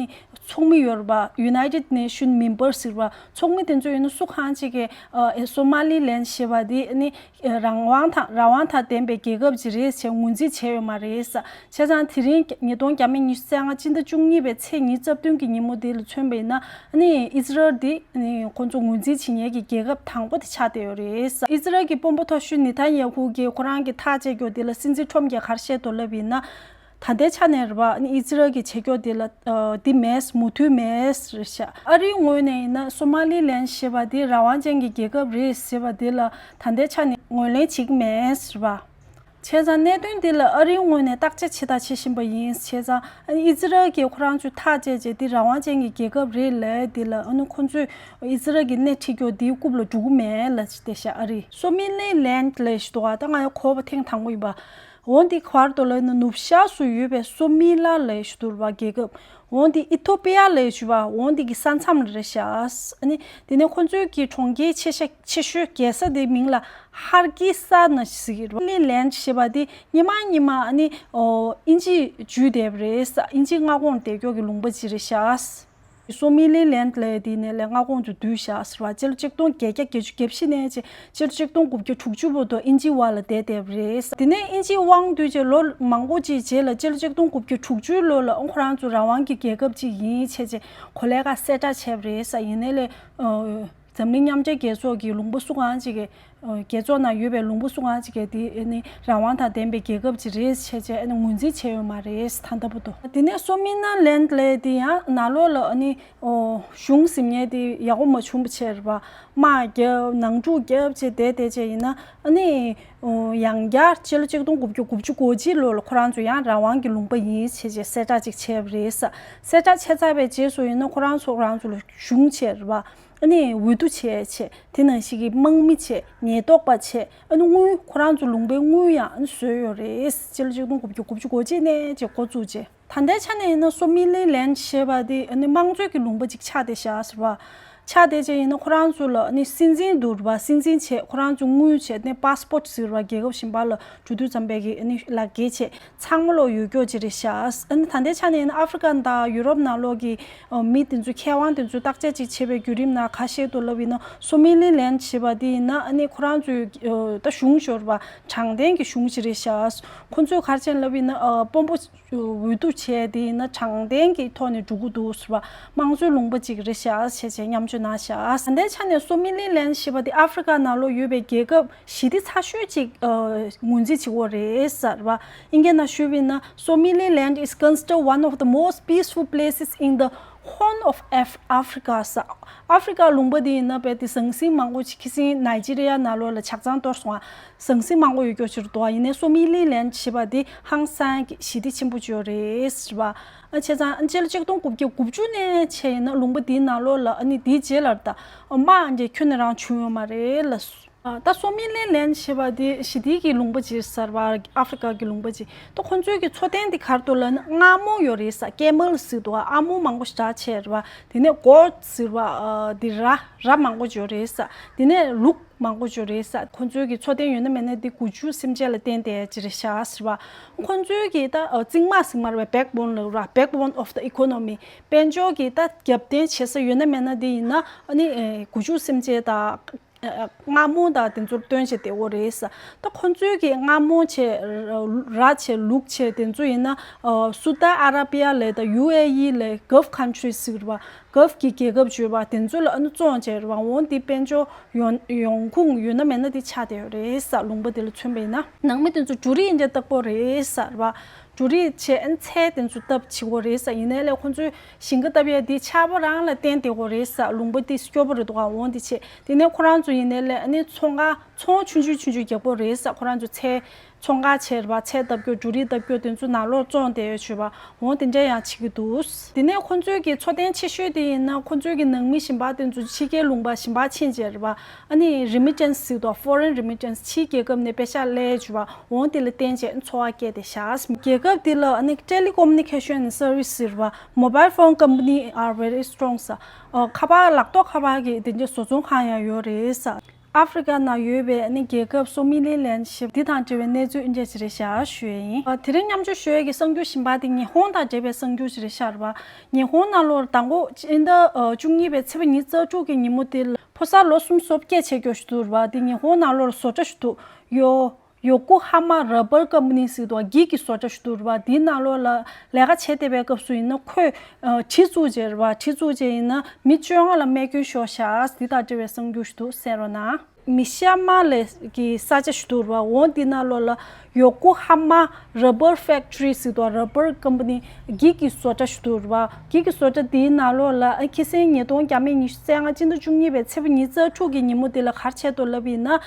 ཚོགས་མི་ཡོད་རེད་པ། United Nation Member ཟེར་བ། ཚོགས་མི་དེ་ཚོ་ཡིན་ན་སུ་གང་ཅིག་གིས་ཨ་སོ་མ་ལི་ལན་ཞེས་པ་འདི་ཨ་ནི་རང་དབང་དང་རང་དབང་དང་ལྡན་པའི་རྒྱལ་ཁབ་ཅིག་རེད་ཅེས་ངོས་འཛིན་བྱས་ཡོད་མ་རེད། བྱས་ཙང་དེ་རིང་ཉིས་སྟོང་བརྒྱ་མེད་ཉི་ཤུ་རྩ་ལྔ་སྤྱི་ཟླ་བཅུ་གཉིས་པའི་ཚེས་ཉི་ཤུ་རྩ་བདུན་གྱི་ཉིན་མོ་འདི་ལ་མཚོན་པ་ཡིན་ན་ཨ་ནི་ཨི་ཛི་རལ་འདི་ཨ་ནི་ཁོང་ཚོ་ངོས་འཛིན་བྱེད་མཁན་གྱི་རྒྱལ་ཁབ་དང་པོ་དེ་ཆགས་བསྡད་ཡོད་རེད། ཨི་ཛི་རལ་གྱི་དཔོན་པོ་མཐོ་ཤོས་ནེ་ཐན་ཡ་ཧུ་གིས་ཁོ་རང་གི་ཐག་བཅད་རྒྱུ་འདི་ལ་སྲིད་འཛིན་ཁྲོམ་གྱིས་ག་རེ་བཤད་འདུག་ལབ་ཡིན་ན། ད་ལྟའི་ཆ་ནས་རེད་པ། ཨ་ནི་ཨི་ཛི་རལ་གྱི་བྱེད་སྐྱོ་འདི་ལ་ཨ་འདི་མེད། མོས་མཐུན་མེད་རེད་ཤག་ཨ་རིའི་ངོས་ནས་ཡིན་ན་སོ་མ་ལི་ལན་ཞེས་པ་འདི་རང་དབང་ཅན་གྱི་རྒྱལ་ཁབ་རེད་ཟེར་བ་འདི་ལ་ད་ལྟའི་ཆ་ནས་ངོས་ལེན་བྱེད་ཀྱི་མེད་རེད་པ། བྱས་ཙང་གནད་དོན་འདི་ལ་ཨ་རིའི་ངོས་ནས་བརྟག་དཔྱད་བྱེད་དང་བྱེད་བཞིན་པ་ཡིན། བྱས་ཙང་ཨ་ནི་ཨི་ཛི་རལ་གྱིས་ཁོ་རང་ཚོས་ཐག་བཅད་རྗེས་འདི་རང་དབང་ཅན་གྱི་རྒྱལ་ཁབ་རེད་ལབ་འདི་ལ་ཨ་ནི་ཁོ་ཚོས་ཨི་ཛི་རལ་གྱི་སྣེ་ཁྲིད་རྒྱུ་འདིའི་རྐུབ་ལ་འགྲོ་གི་མེད་ལབ་བསྡད་ཤག་ཨ་རི་སོ་མི་ལི་ལན་ལབ་ཞིག་འདུག་ཨ། ད་ང་ཡང་གོ་བ་ཐེངས་དང་པོ་ཡིན་པ། འོ་འདི་ག་བར་དུ་ལ་ནི་ནུབ་ཞག་སུ་ཡོད་པའི་སོ་མི་ལ་ལས་ཞུ་དུར་བ་རྒྱལ་ཁབ། འོ་འདི་ཨི་ཐོ་པི་ཡ་ལས་ཞུ་བ། འོ་འདི་གི་ས་མཚམས་རེད་ཤག་ཨ་ནི་དེ་ནས་ཁོ་ཚོའི་གི་གྲོང་ཁྱེར་ཆེ་ཤ་ཆེ་ཤོས་རྒྱལ་ས་དེ་མིང་ལ་ཧར་ཀི་ས་ན་ཟེར་གི་རེད། ལི་ལན་ཞེས་པ་དེ་སྙེ་མ་སྙེ་མ་ཨ་ནི་ཨོ་ཨིན་ཇི་འཇུས་བསྡད་པ་རེད་ས། ཨིན་ཇི་མངའ་ཁོངས་བསྡད་ཀྱོག་གི་ལུང་པ་ཅིག་རེད་ཤག་སོ་མི་ལི་ལན་ལས་དེ་ནས་ལས་མངའ་ཁོངས་སུ་བསྡུས་བཞག་ཟེར་བ། སྤྱི་ལོ་ཆིག་སྟོང་བརྒྱད་བརྒྱ་བརྒྱད་ཅུ་གྱ་བཞི་ནས་ཆེ་སྤྱི་ལོ་ཆིག་སྟོང་དགུ་བརྒྱ་དྲུག་ཅུ་བར་དུ་ཨིན་ཇི་བར་ལ་བསྡད་བསྡད་པ་རེད། དེ་ནས་ཨིན་ཇི་དབང་བསྡུས་རྗེས་ལོ་མང་པོ་ཅིག་རྗེས་ལ་སྤྱི་ལོ་ཆིག་སྟོང་དགུ་བརྒྱ་དྲུག་ཅུ་ལོ་ལ་ཨང་ཁོ་རང་ཚོ་རང་དབང་གི་རྒྱལ་ཁབ་ཅིག་ཡིན་ཆེ་ཆེ་གོ་ལས་ཀ་གསལ་བསྒྲགས་བྱས་པ་རེད་ས། ཡིན་ནའི་ལས་འཛམ་གླིང་མཉམ་འབྲེལ་རྒྱལ་ཚོགས་ཀྱི་ལུང་པ་སུ་གང་ཅིག་གི་རྒྱལ་ཚོགས་ནང་ཡོད་པའི་ལུང་པ་སུ་གང་ཅིག་གིས་དེ་ནི་རང་དབང་དང་ལྡན་པའི་རྒྱལ་ཁབ་ཅིག་རེད་བྱས་བྱས་ངོས་འཛིན་བྱས་ཡོད་མ་རེད་ད་ལྟ་བར་དུ། དེ་ནས་སོ་མི་ན་ལན་ལས་དེ་ཡང་ནང་ལོགས་ལ་ཨ་ནི་གཞུང་ཟིན་ངེས་དེ་ཡག་པོ་མ་བྱུང་བ་བྱས་རེད་པ། དམག་རྒྱབ་ནང་འཁྲུག་རྒྱབ་བྱས་བསྡད་བསྡད་བྱས་ཡིན་ན་ཨ་ནི་ཡང་བསྐྱར་ཕྱི་ལོ་ཆིག་སྟོང་དགུ་བརྒྱ་དགུ་བཅུ་གོ་གཅིག་ལོ་ལ་ཁོ་རང་ཚོ་ཡང་རང་དབང་གི་ལུང་པ་ཡིན་བྱས་བྱས་གསལ་བསྒྲགས་ཅིག་བྱས་པ་རེད་ས། གསལ་བསྒྲགས་བྱས་ཚར་བའི་རྗེས་སུ་ཡིན་ན་ཁོ་རང་ཚོ་རང་ཚོ་ལ་གཞུང་བྱས་རེད་པ། ཨ་ནི་འོས་བསྡུ་བྱས་བྱས་དེ་ནང་བཞིན་གྱི་དམག་མི་བྱས་ཉེན་རྟོག་པ་བྱས་ཨ་ནི་དངུལ་ཁོ་རང་ཚོ་ལུང་པའི་དངུལ་ཡང་ཨ་ནི་བཟོས་ཡོད་རེད། སྤྱི་ལོ་ཆིག་སྟོང་དགུ་བརྒྱ་དགུ་བཅུ་གོ་གཅིག་ནས་བྱས་འགོ་བཙུགས་བྱས། ད་ལྟའི་ཆ་ནས་ཡིན་ན་སོ་མི་ལི་ལན་ཞེས་པ་དེ་ཨ་ནི་དམངས་གཙོའི་གི་ལུང་པ་ཅིག་ཆགས་བསྡད་བཞག་ཟེར་བ། ཆགས་བསྡད་བྱས་ཡིན་ན་ཁོ་རང་ཚོ་ལ་ཨ་ནི་སྲིད་འཛིན་འདུག་རེད་པ། སྲིད་འཛིན་བྱས་ཁོ་རང་ཚོ་དངུལ་བྱས་ནས་པ་སི་པོར་ཊི་ཟེར་བ་རྒྱལ་ཁབ་གཞན་པ་ལ་འགྲོ་དུས་ཙམ་པའི་གི་ཨ་ནི་ལག་འཁྱེར་བྱས་ཚང་མ་ལོག་ཡོད་ཀྱོག་ཅིག་རེད་ཤག་ཨ་ནི་ད་ལྟའི་ཆ་ནས་ཡིན་ན་ཨ་ཧྥི་རི་ཀ་དང་ཡུ་རོབ་ནང་ལོགས་ཀྱི་ཨ་མི་དེ་ཚོ་མཁས་དབང་དེ་ཚོས་བརྟག་དཔྱད་ཅིག་བྱས་པའི་བརྒྱུད་རིམ་ནང་ཁ་ཤས་དུ་ལབ་ཡིན་ན་སོ་མི་ལི་ལན་ཞེས་པ་དེ་ཡིན་ན་ཨ་ནི་ཁོ་རང་ཚོའི་ཨ་ད་གཞུང་ཤོར་བ་དྲང་བདེན་གྱི་གཞུང་ཞིག་རེད་ཤག་ཁོ་ཚོས་ག་རེ་བྱས་ལབ་ཡིན་ན་ཨ་དཔོན་པོ་འོས་བསྡུ་བྱས་དེ་ཡིན་ན་དྲང་བདེན་གྱི་ཐོག་ནས་འགྲོ་གི་འདུག་ཟེར་བ། དམངས་གཙོའི་ལུང་པ་ཅིག་རེད་ཤག་ཞེས་བྱས་མཉམ་སྤྱོད་གནང་ཤག་ད་ལྟའི་ཆ་ནས་སོ་མི་ལི་ལན་ཞེས་པ་དེ་ཨ་ཧྥི་རི་ཀ་ནང་ལོགས་ཡོད་པའི་རྒྱལ་ཁབ་ཞི་བདེ་ཚ་ཤོས་ཅིག་ཨ་ངོས་འཛིན་བྱེད་ཀྱི་ཡོད་རེད་ཟེར་བ། ཨིན་སྐད་ནང་ཞུས་པ་ཡིན་ན། Somaliland is considered one of the most peaceful places in the Horn of Af- Africa ཟེར། ཨ་ཧྥི་རི་ཀ་ལུང་པ་འདི་ཡིན་ན་རྦད་དེ་ཟང་ཟིང་མང་པོ་ཅིག་ཁ་སང་ནཱི་ཇི་རི་ཡ་ནང་ལོགས་ལ་ཆ་ཚང་གཏོར་སོང་བ། ཟང་ཟིང་མང་པོ་ཡོད་ཀྱོག་ཅིག་རེད་འདུག་ཡིན་ནའི་སོ་མི་ལི་ལན་ཞེས་པ་འདི་ཧང་སང་གི་ཞི་བདེ་ཆེན་པོ་ཅིག་ཡོད་རེད་ཟེར་བ། ཨ་བྱས་ཙང་ཨ་ཕྱི་ལོ་ཆིག་སྟོང་དགུ་བརྒྱ་དགུ་བཅུ་ནས་བྱས་ཡིན་ན་ལུང་པ་འདིའི་ནང་ལོགས་ལ་ཨ་ནི་འདིའི་རྗེས་ལ་ད་དམག་འདི་ཁྱོན་ནས་རང་བྱུང་ཡོད་མ་རེད་ལ། ཨ། ད་སོ་མི་ལི་ལན་ཞེས་པ་དེ་ཞི་བདེ་གི་ལུང་པ་ཅིག་ཟེར་བ། ཨ་ཧྥེ་རི་ཀ་གི་ལུང་པ་ཅིག་ད་ཁོང་ཚོའི་གི་མཚོ་རྟེན་དེ་ག་རེ་འདུག་ལབ་ན། མངར་མོ་ཡོད་རེད་ཟེར། ཀེ་མལ་ཟེར་འདུག་ཨ། མོ་མང་པོ་ཞེ་དྲག་ཆེ་རེད་པ། དེ་ནས་གོ་ཟེར་བ། ཨ། དེ་ར་ར་མང་པོ་ཡོད་རེད་ཟེར། དེ་ནས་ལུག་མང་པོ་ཡོད་རེད་ཟེར། ཁོང་ཚོའི་གི་མཚོ་རྟེན་ཡོད་ན་མེད་ན་དེ་རྒུད་འཇུག་སེམས་ཅན་ལ་བརྟེན་བསྡད་ཅིག་རེད་ཤག་ཟེར་བ། ཁོང་ཚོའི་གི་ད་ཨ་རྩིག་མ་ཟེར་མ་རེད་པ། བེག་བོན་ལབ་ར། བེག་བོན་ཨོཕ་ད་ཨི་ཀོ་ནོ་མི། དཔལ་འབྱོར་གི་ད་རྒྱབ་རྟེན་བྱེད་ས་ཡོད་ན་མེད་ན་དེ་ཡིན་ན། ཨ་ནི་ཨེ་རྒུད་འཇུག་སེམས་ཅན་དང་། ཨ། མངར་མོ་དང་དེ་ཚོར་བཏོན་བྱས་བསྡད་ཡོད་རེད་ཟེར། ད་ཁོང་ཚོའི་གི་མངར་མོ་བྱས། ར་བྱས། ལུག་བྱས། དེ་ཚོ་ཡིན་ན། ཨ། སུ་ཏ་ཨ་ར་པི་ཡ་ལབ་དང་ཡུ་ཨེ་ཡི་ལབ། གྷལཕ་ཁན་ཊི་རི་ཟེར་བ། གྷལཕ་གི་རྒྱལ་ཁབ་བརྗོད་པ། དེ་ཚོ་ལ་ཨ་ནི་བཙོང་བྱས་རེད་པ། འོ་དེ་དཔལ་འབྱོར་ཡོང་ཡོང་ཁུངས་ཡོད་ན་མེད་ན་དེ་ཆགས་བསྡད་ཡོད་རེད་ཟེར། ལུང་པ་དེ་ལ་མཚོན་པ་ཡིན་ན། ནང་མི་དེ་ཚོ་འབྲུ་རིགས་འདྲ་བཏབ་ཀྱི་ཡོད་རེད་ཟེར་བ། འབྲུ་རིགས་བྱས། ཨ་ནི་ཚལ་དེ་ཚོ་བཏབ་བྱེད་ཀྱི་ཡོད་རེད་ཟེར། ཡིན་ནའི་ལས་ཁོང་ཚོས་ཞིང་ཁ་བཏབ་ཡ་དེ་ཆར་པ་རང་ལ་བརྟེན་བསྡད་ཀྱི་ཡོད་རེད་ཟེར། ལུང་པ་དེ་སྐྱོ་པོ་རེད་འདུག་ག་འོ་དེ་བྱས། དེ་ནས་ཁོ་རང་ཚོ་ཡིན་ནའི་ལས་ཨ་ནི་ཚོང་ཁང་ཚོང་ཆུང་ཆུང་ཆུང་ཆུང་རྒྱག་གི་ཡོད་རེད་ཟེར། ཁོ་རང་ཚོ་ཚལ་ཚོང་ཁང་བྱས་རེད་པ། ཚལ་བཏབ་རྒྱུ། འབྲུ་རིགས་བཏབ་རྒྱུ་དེ་ཚོ་ནང་ལོགས་བཙོང་བསྡད་ཡོད་བྱས་པ། འོ་དེ་འདྲ་ཡང་བྱེད་ཀྱི་འདུག་དེ་ནས་ཁོང་ཚོའི་གི་མཚོ་རྟེན་ཆེ་ཤོས་དེ་ཡིན་ན། ཁོང་ཚོའི་གི་ནང་མི་གཞན་པ་དེ་ཚོ་ཕྱི་རྒྱལ་ལུང་པ་གཞན་པ་ཕྱིན་བྱས་རེད་པ། ཨ་ནི་རི་མི་ཊན་སི་ཟེར་དང་། ཕོ་རེན་རི་མི་ཊན་སི། ཕྱིའི་རྒྱལ་ཁབ་ནས་པེ་ཤག་སླེབས་བྱས་པ། འོ་དེ་ལ་བརྟེན་བྱས་འཚོ་བ་སྐྱེལ་བསྡད་ཤག་རྒྱལ་ཁབ་དེ་ལ་ཨ་ནི་telecommunication service ཟེར་བ། mobile phone company are very strong ཟེར། ཨ། ཁ་པར། ལག་ཐོག་ཁ་པར་གྱི་དེ་འདྲའི་བཟོ་ཚོང་ཁང་ཡང་ཡོད་རེད་ཟེར། ཨ་ཧྥེ་རི་ཀ་ནང་ཡོད་པའི་ཨ་ནི་རྒྱལ་ཁབ་སོ་མི་ལི་ལན་ཞེས་འདི་དང་འབྲེལ་བའི་གནས་ཚུལ་ཨིན་ཇི་ཞིག་རེད་ཤག་ཞུ་ཡས་ཡིན། ཨ། དེ་རིང་མཉམ་སྤྱོད་ཞུ་ཡས་ཀྱི་གསར་འགྱུར་གཞན་པ་དེ་ཉི་ཧོང་དང་འབྲེལ་བའི་གསར་འགྱུར་ཞིག་རེད་ཤག་རེད་པ། ཉི་ཧོང་ནང་ལོགས་དང་པོ་སྤྱི་ཟླ་བཅུ་གཉིས་པའི་ཚེས་པ་ཉི་ཤུ་རྩ་དྲུག་གི་ཉིན་མོ་དེ་ལ་ཕོ་གསར་ལོ་གསུམ་གསོ་སྐྱེལ་བྱེད་རྒྱུ་ཞིག་འདུག་རེད་པ། དེ་ཉི་ཧོང་ནང་ལོགས་བཟོ་གྲྭ་ཞིག་འདུག་ཡོ། ཡོ་ཀོ་ཧ་མ་ར་བར་ཀམ་པ་ནི་ཟེར་འདུག་པ། འགྱིག་གི་བཟོ་གྲྭ་ཞིག་འདུག་རེད་པ། དེའི་ནང་ལོགས་ལ་ལས་ཀ་བྱེད་བསྡད་པའི་སྐབས་སུ་ཡིན་ན། ཁོས་ཨ་གྲི་བཙུགས་བྱས་རེད་པ། གྲི་བཙུགས་བྱས་ཡིན་ན་མི་བཅོ་ལྔ་ལ་རྨས་སྐྱོན་ཤོར་ཤག་འདི་དང་འབྲེལ་བའི་གསར་འགྱུར་ཞིག་འདུག་གསན་རོགས་གནང་། མི་ཤ་མ་ལས་ཀྱི་ས་ཆ་ཞིག་འདུག་རེད་པ། འོ་འདི་ནང་ལོགས་ལ་ཡོ་ཀོ་ཧ་མ་ར་བར་ཕེག་ཊི་རི་ཟེར་འདུག་པ། ར་བར་ཀམ་པ་ནི། འགྱིག་གི་བཟོ་གྲྭ་ཞིག་འདུག་རེད་པ། འགྱིག་གི་བཟོ་གྲྭ་དེའི་ནང་ལོགས་ལ་ཨ་ཁྱི་སེང་ཉིས་སྟོང་བརྒྱ་མེད་ཉི་ཤུ་རྩ་ལྔ་སྤྱི་ཟླ་བཅུ་གཉིས་པའི་ཚེས་པ་ཉི་ཤུ་རྩ་དྲུག་གི་ཉིན་མོ་དེ་ལ་ག་རེ་བྱས་འདུག་ལབ་ཡིན་ན།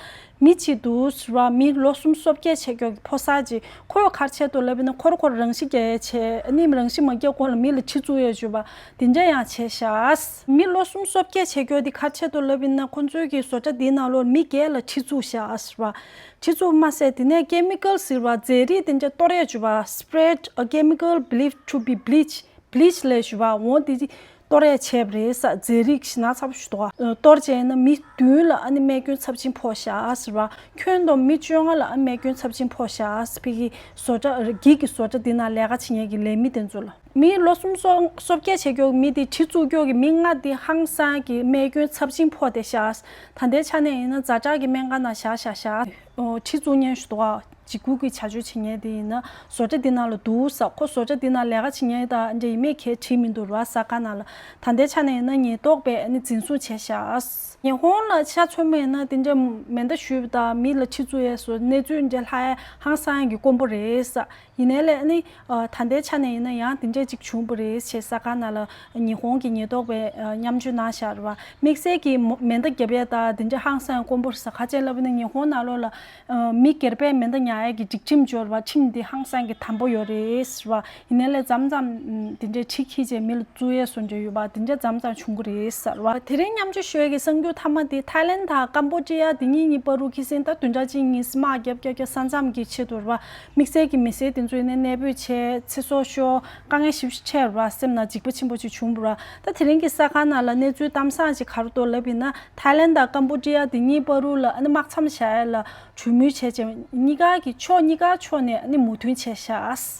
མི་གཅིག་འདུག་ཟེར་བ། མི་ལོ་གསུམ་གསོ་སྐྱེལ་བྱེད་མཁན་གྱི་ཕོ་གསར་ཅིག་ཁོས་ག་རེ་བྱས་འདུག་ལབ་ཡིན་ན། ཁོ་རང་ཁོ་རང་རང་ཤི་རྒྱག་ཡས་བྱས། ཨ་ནི་རང་ཤི་མ་རྒྱག་གོང་ལ་མི་ལ་གྲི་བཙུགས་ཡས་བྱས་པ་དེ་འདྲ་ཡང་བྱས་ཤག་མི་ལོ་གསུམ་གསོ་སྐྱེལ་བྱེད་མཁན་དེ་ག་རེ་བྱས་འདུག་ལབ་ཡིན་ན། ཁོ་ཚོའི་གི་བཟོ་གྲྭ་དེའི་ནང་ལོགས་མི་བརྒྱད་ལ་གྲི་བཙུགས་ཤག་ཟེར་བ། གྲི་བཙུགས་མ་ཟད་དེ་ནས་ཀེ་མི་ཀལ་ཟེར་བ། རྫས་རིགས་དེ་འདྲ་གཏོར་ཡས་བྱས་པ། Sprayed a chemical believed to be bleach, bleach ལབ་བྱས་པ། འོ་དེ་གཏོར་ཡས་བྱས་པ་རེད་ཟེར། རྫས་རིགས་ཞེ་དྲག་ཚ་པོ་ཞིག་འདུག་པ། གཏོར་བྱས་ན་མི་བདུན་ལ་ཨ་ནི་རྨས་སྐྱོན་ཚབས་ཆེན་ཕོག་ཤག་ཟེར་བ། ཁྱོན་བསྡོམས་མི་བཅོ་ལྔ་ལ་ཨ་རྨས་སྐྱོན་ཚབས་ཆེན་ཕོག་ཤག་ཟེར། ཕ་གི་བཟོ་གྲྭ། འགྱིག་གི་བཟོ་གྲྭ་འདི་ནང་ལས་ཀ་བྱེད་མཁན་གྱི་ལས་མི་དེ་ཚོ་ལ། མི་ལོ་གསུམ་གསོ་གསོ་སྐྱེལ་བྱེད་མཁན་གྱི་མི་དེ་གྲི་བཙུགས་མཁན་གྱི་མི་ལྔ་དེ་ཧང་སང་གི་རྨས་སྐྱོན་ཚབས་ཆེན་ཕོག་བསྡད་ཤག་ད་ལྟའི་ཆ་ནས་ཡིན་ན་ཛ་དྲག་གི་སྨན་ཁང་ནང་བཞག་བཞག་བཞག་ཨོ། གྲི་བཙུགས་མཁན་ཞིག་འདུག་པ། འཇིགས་སྐུལ་གྱི་བྱ་སྤྱོད་བྱེད་མཁན་དེ་ཡིན་ན་བཟོ་གྲྭ་འདི་ནང་ལ་འདུག་ཟེར། ཁོ་བཟོ་གྲྭ་འདི་ནང་ལས་ཀ་བྱེད་མཁན་དང་འདྲ་ཡིན་མིན་གའི་དྲིས་མི་འདུག་རེད་པ། ཟ་ཁང་ནང་ལ། ད་ལྟའི་ཆ་ནས་ཡིན་ན་ཉེན་རྟོག་པས་ཨ་ནི་འཛིན་བཟུང་བྱས་ཤག་ཉི་ཧོང་ལ་ཆ་མཚོན་པ་ཡིན་ན་དེ་འདྲ་མེ་མདའ་གཞུས་པ་དང་མི་ལ་གྲི་བཙུགས་ཡས་སོགས་གནས་ཚུལ་འདྲ་ལྷག་ཡས་ཧང་སང་གི་དཀོན་པོ་རེད་ཟེར། ཡིན་ནའི་ལས་ཨ་ནི་ཨ་ད་ལྟའི་ཆ་ནས་ཡིན་ན་ཡང་དེ་འདྲ་ཅིག་བྱུང་བ་རེད་ཅེས་ཟ་ཁང་ནང་ལ་ཉི་ཧོང་གི་ཉེན་རྟོག་པས་ཨ་མཉམ་སྤྱོད་གནང་བཞག་རེད་པ། དམིགས་བསལ་གྱི་མོ་མེ་མདའ་བརྒྱབ་ཡས་དང་དེ་འདྲ་ཧང་སང་དཀོན་པོ་རེད་ཟེར། ག་རེ་བྱས་ལབ་ན་ཉི་ཧོང་ནང་ལོགས་ལ་ཨ་མི་སྒེར་པས་མེ་མདའ་ཉར་ཡས་ཀྱི་སྒྲིག་ཁྲིམས་འབྱོར་བ། ཁྲིམས་འདི་ཧང་སང་གི་དམ་པོ་ཡོད་རེད་ཟེར་བ། ཡིན་ནའི་ལས་མཚམས་མཚམས་དེ་འདྲའི་གྲི་འཁྱེར་བྱས་མི་ལ་བཙུགས་ཡས་བཟོ་འདྲ་ཡོད་པ། དེ་འདྲ་མཚམས་མཚམས་བྱུང་གི་རེད་ཟེར་བ། དེ་རིང་མཉམ་སྤྱོད་ཞུ་ཡས་ཀྱི་གསར་འགྱུར་མཐའ་མ་དེ་ཐའི་ལེན་དང་ཀམ་པོ་ཌི་ཡ་དེ་གཉིས་གཉིས་བར་དུ་ཁ་སང་ཟླ་བདུན་ཕྲག་གཅིག་གཉིས་དམག་རྒྱབ་རྒྱབ་རྒྱབ་ས་མཚམས་ཀྱི་ཆེད་དུ་རེད་པ། དམིགས་བསལ་གྱི་མི་སེར་དེ་ཚོ་ཡིན་ན་གནས་སྤོས་བྱས། ཚེ་སྲོག་ཤོར། དཀའ་ངལ་ཞེ་པོ་ཅིག་འཕྲད་རེད་པ། སེམས་ནང་འཇིགས་པ་ཆེན་པོ་ཅིག་བྱུང་བ་རེད། ད་དེ་རིང་གི་ས་ཁང་ནང་ལ་གནས་ཚུལ་གཏམ་བཟང་ཅིག་ག་རེ་འདུག་ལབ་ཡིན་ན། ཐའི་ལེན་དང་ཀམ་པོ་ཌི་ཡ་དེ་གཉིས་བར་དུ་ལ་ཨ་ནི་དམག་མཚམས་བཞག་ཡས་ལ་གྲོས་མོལ་བྱས་རྗེས་གཉིས་ཀ་གི་ཕྱོགས་གཉིས་ཀ་ཕྱོགས་ནས་ཨ་ནི་མོས་མཐུན་བྱས་ཤག་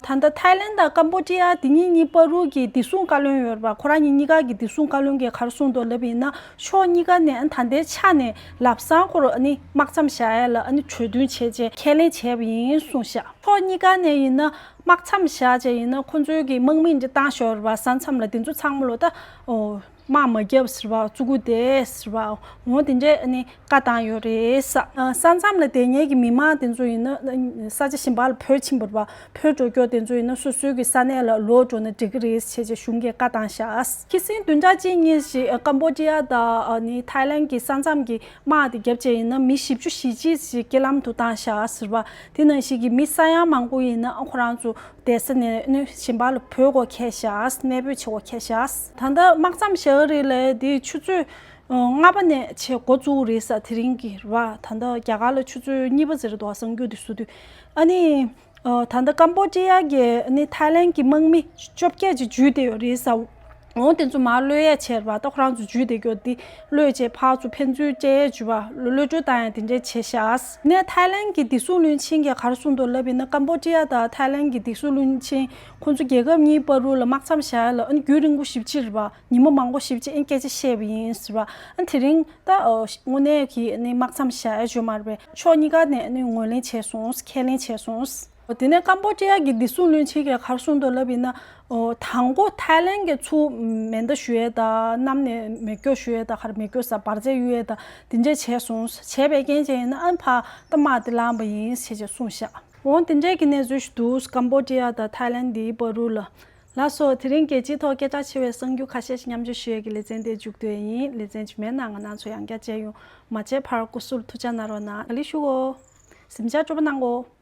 ད་ལྟ་ཐའི་ལེན་དང་ཀམ་པོ་ཌི་ཡ་དེ་གཉིས་གཉིས་བར་དུ་གི་བདེ་སྲུང་བཀའ་བློན་ཡོད་རེད་པ། ཁོ་རང་གཉིས་གཉིས་ཀ་གི་བདེ་སྲུང་བཀའ་བློན་གྱིས་ག་རེ་གསུངས་འདུག་ལབ་ཡིན་ན། ཕྱོགས་གཉིས་ཀ་ནས་ཨ་ནི་ད་ལྟའི་ཆ་ནས་ལམ་སང་ཁོ་རང་ཨ་ནི་དམག་མཚམས་བཞག་ཡས་ལ་ཨ་ནི་གྲོས་མཐུན་བྱས་རྗེས་ཁས་ལེན་བྱས་པ་ཡིན་གསུངས་ཤག་ཕྱོགས་གཉིས་ཀ་ནས་ཡིན་ན་དམག་མཚམས་བཞག་རྗེས་ཡིན་ན་ཁོ་ཚོའི་གི་དམག་མི་འདི་བཏང་ཞོར་བ་ས་མཚམས་ལ་དེ་ཚོ་ཚང་མ་ལོ་ད་ཨོ་དམག་མ་རྒྱབ་ཟེར་བ། བཙུགས་དགོས་དེ་ཟེར་བ། འོ་དེ་འདྲས་ཨ་ནི་བཀའ་བཏང་ཡོད་རེད་ཟེར། ཨ་ས་མཚམས་ལ་བསྡད་མཁན་གྱི་མི་མང་དེ་ཚོ་ཡིན་ན་ས་ཆ་གཞན་པ་ལ་བྲོས་ཕྱིན་པ་རེད་པ། བྲོས་འགྲོ་མཁན་དེ་ཚོ་ཡིན་ན་སོ་སོའི་གི་ས་གནས་ལ་ལོག་འགྲོ་ན་འགྲིག་གི་རེད་ཟེར་བྱས་གཞུང་གིས་བཀའ་བཏང་ཤག་ཁ་སང་བདུན་ཕྲག་གཅིག་གཉིས་ཤིག་ཀམ་པོ་ཌི་ཡ་དང་ཨ་ནི་ཐའི་ལེན་གྱི་ས་མཚམས་ཀྱི་དམག་དེ་བརྒྱབ་བྱས་ཡིན་ན་མི་བཞི་བཅུ་ཞེ་གཅིག་ཞིག་རྐྱེན་ལམ་དུ་བཏང་ཤག་ཟེར་བ། དེ་ནང་བཞིན་གྱི་མི་ས་ཡ་མང་པོ་ཡིན་ན་ཨ་ཁོ་རང་ཚོ་བསྡད་ས་ནས་ནི་གཞན་པ་ལ་བྲོས་དགོས་ཁེལ་ཤག་གནས་སྤོས་བྱེད་དགོས་ཁེལ་ཤག་ད་ལྟ་དམག་མཚམས་བཞག་གི་རེད་ལབ་དེ་ཆུ་ཚོད་ ལྔ་པ་ནས་བྱས་འགོ་བཙུགས་རེད་ས། དེ་རིང་གི་རེད་བ། ད་ལྟ་རྒྱ་གར་ལ་ཆུ་ཚོད་གཉིས་པ་ཟེར་འདུག་གསར་འགྱུར་དེ་བཟོ་དུས། ཨ་ནི། ཨོ། ད་ལྟ་ཀམ་བོ་ཌི་ཡ་གི་ཨ་ནི་ཐའི་ལན་གྱི་དམག་མི་བཅོ་བརྒྱད་ཅིག་འཇུས་བསྡད་ཡོད་རེད་ས། འོ་དེ་ཚོ་མར་གློད་ཡས་བྱས་རེད་བ། ད་ཁོ་རང་ཚོ་འཇུས་བསྡད་ཡོད་དེ་གློད་བྱས་ཕར་ཚུར་ཕན་ཚུན་བཅད་ཡས་བྱས་པ། གློད་གྲོལ་བཏང་ཡས་དེ་འདྲས་བྱས་ཤག་ནས་ཐའི་ལན་གྱི་བདེ་སྲུང་བློན་ཆེན་གྱིས་ག་རེ་གསུངས་འདུག་ལབ་ཡིན་ན། ཀམ་བོ་ཌི་ཡ་དང་ཐའི་ལན་གྱི་བདེ་སྲུང་བློན་ཆེན་ཁོང་ཚོ་རྒྱལ་ཁབ་གཉིས་བར་དུ་ལ་དམག་མཚམས་བཞག་ཡས་ལ་ཨ་ནི་རྒྱུན་རིང་པོ་ཞེ་པོ་ཅིག་རེད་བ། ཉི་མ་མང་པོ་ཞེ་པོ་ཅིག་ཨ་ནི་སྐད་ཆ་བཤད་པ་ཡིན་ཟེར་བ། ཨ་ནི་དེ་རིང་ད་ཨོ་དངོས་གནས་ཀྱི་ཨ་ནི་དམག་མཚམས་བཞག་ཡས་ཡོད་མ་རེད་པས། ཕྱོགས་གཉིས་ཀ་ནས་ཨ་ནི་ངོས་ལེན་བྱས་སོང་། ཁས་ལེན་བྱས་སོང་། དེ་ནས་ཀམ་བོ་ཌི་ཡ་གི་བདེ་སྲུང་བློན་ཆེན་གྱིས་ག་རེ་གསུངས་འདུག་ལབ་ཡིན་ན། ཨོ་དང་པོ་ཐའི་ལན་གྱིས་ཚུར་མེ་མདའ་གཞུ་ཡས་དང་གནམ་ནས་མེ་སྒྱོགས་གཞུ་ཡས་དང་ག་རེ་མེ་སྒྱོགས་ཟེར་འབར་རྫས་གཡུག་ཡས་དང་དེ་འདྲས་བྱས་སོང་། བྱས་པའི་རྐྱེན་བྱས་ཡིན་ན་ཨ་ནི་ཕར་ད་དམག་དེ་ལངས་པ་ཡིན་ཞེས་ཀྱང་གསུངས་ཤག་འོ་དེ་འདྲས་ཀྱི་གནས་ཚུལ་ཞིག་འདུག་ཀམ་བོ་ཌི་ཡ་དང་ཐའི་ལན་གྱི་བར་དུ་ལ། ལགས་སོ། དེ་རིང་རྒྱལ་སྤྱིའི་ཐོག་སྐད་གྲགས་ཆེ་བའི་གསར་འགྱུར་ཁ་ཤས་ཤིག་མཉམ་སྤྱོད་ཞུ་ཡས་ཀྱི་ལེ་ཚན་དེ་མཇུག་བསྡུས་ཡིན། ལེ་ཚན་རྗེས་མའི་ནང་ང་རང་ཚོ་ཡང་བསྐྱར་མཇལ་ཡོང་། མ་མཇལ་བར་སྐུ་གཟུགས་ཐུགས་ཅག་གནང་རོགས་གནང་། ག་ལེ་ཞུ་གོ་གཟིམ་ཆ་སྤྲོ་པོ་གནང་གོ།